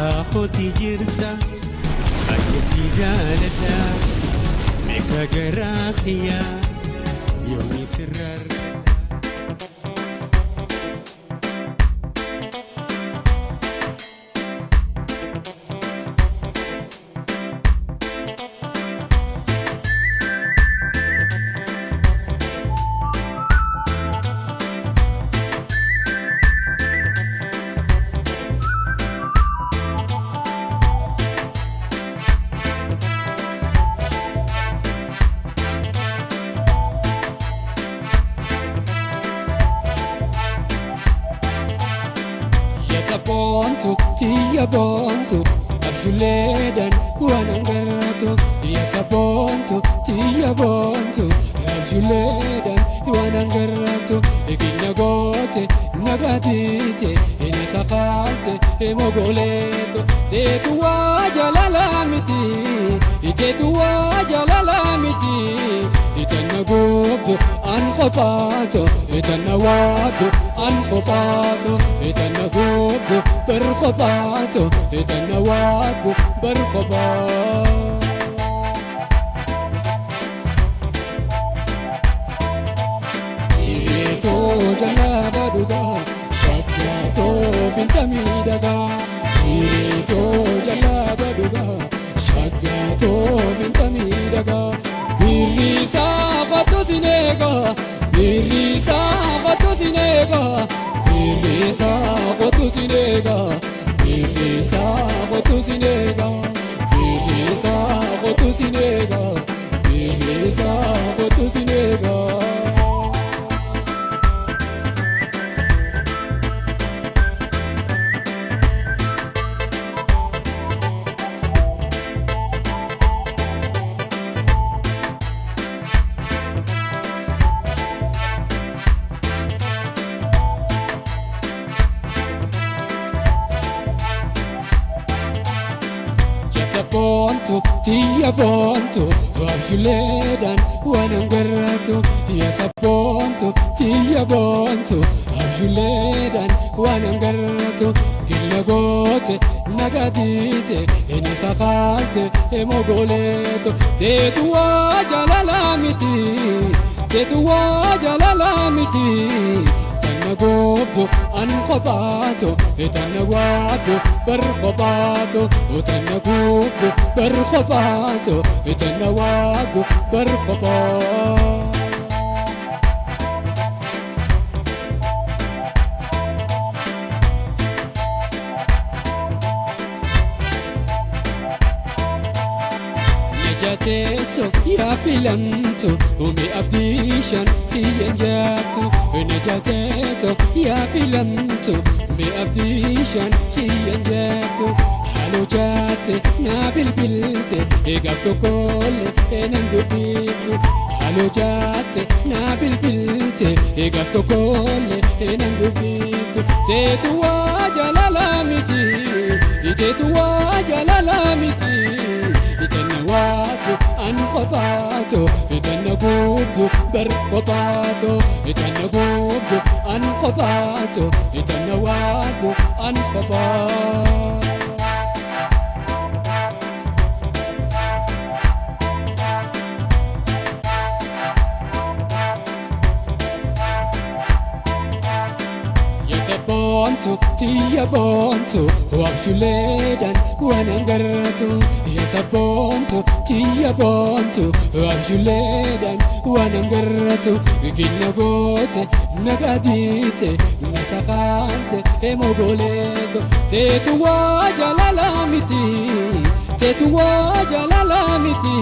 Garaa kooti jirta baay'ee jaaladha meeqa garaa kiyya yoomii sirra argata. Bontu, tiyya bontu, abjuleedhaan waan hangaratu. Yasa bontu, tiyya bontu, abjuleedhaan waan hangaratu. Eginya goote, nagaatiite, ina safaalte, emogoleeto. Teetu waa jaalala miti, iteetu waa jaalala miti. Itanna gubdu an qophaatu, itanna waaddu an qophaatu, itanna gubdu bar qophaatu, itanna waaddu bar qophaatu. Hiitoo jalaba dhugaa, shaggaatoo fintamii dhagaa. Hiitoo jalaba dhugaa, shaggaatoo fintamii dhagaa. Birrisaa kottu sineega, birrisaa kottu sineega, birrisaa kottu sineega, birrisaa kottu sineega, birrisaa kottu sineega, birrisaa kottu sineega. Bontu, tiyya bontu, abjuleedhaan waan hangaratu. Yasa bontu, tiyya bontu, abjuleedhaan waan hangaratu. Gilla goote, nagaatiite, ina safaalte, emogoleeto. Teetu waa jaalala miti, teetu waa jaalala miti. Tanna gubdu an qophaatu, itanna waaddu bar qophaatu, utanna gubdu bar qophaatu, itanna waaddu bar qophaatu. Najateeto yaa filamtu umi abdiishan xiyyan jaatu. Najateeto yaa filamtu umi abdiishan xiyyan jaatu. Haaloo jaate naa bilbilte eegaaf tokkolle eenan dubbiftu. Haaloo jaate naa bilbilte eegaaf tokkolle eenan dubbiftu. Teetu waa jaalala miti, iteetu waa jaalala miti. Itanna waaddu an qophaatu, itanna gubdu bar qophaatu, itanna gubdu an qophaatu, itanna waaddu an qophaatu. Bontu, tiyya bontu, abjuleedhaan waan hangaratu. Yasa bontu, tiyya bontu, abjuleedhaan waan hangaratu. Gilla goote, nagaadiite, na safaalte, emogoleeto. Teetu waa jaalala miti, teetu waa jaalala miti.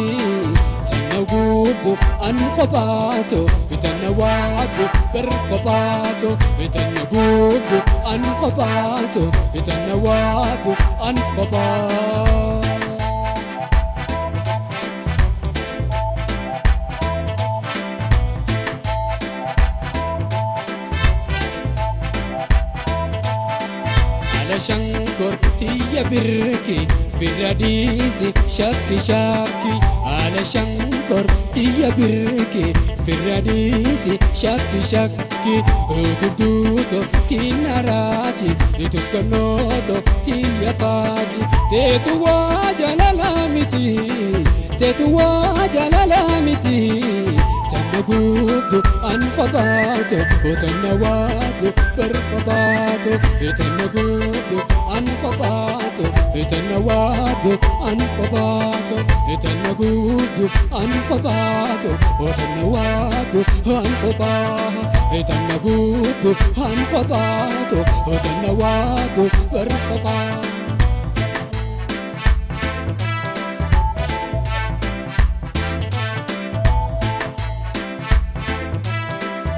Tanna gubdu an qophaatu, itanna waaddu bar qophaatu, itanna gubdu an qophaatu, itanna waaddu an qophaatu. Ala shankor tiyya Tiyya birki firradisi shakki shakki ala shankor tiyya birki firradisi shakki shakki utubduuto sinaraati ituskanooto tiyya faaji teetu waa jalala miti teetu waa jalala miti tanna gubdu an qabaato tanna waadu bar qabaato tanna gubdu an qabaato tanna waadu an qabaato tanna gubdu an qabaato tanna waadu an qabaa tanna gubdu an qabaato tanna waadu bar qabaa.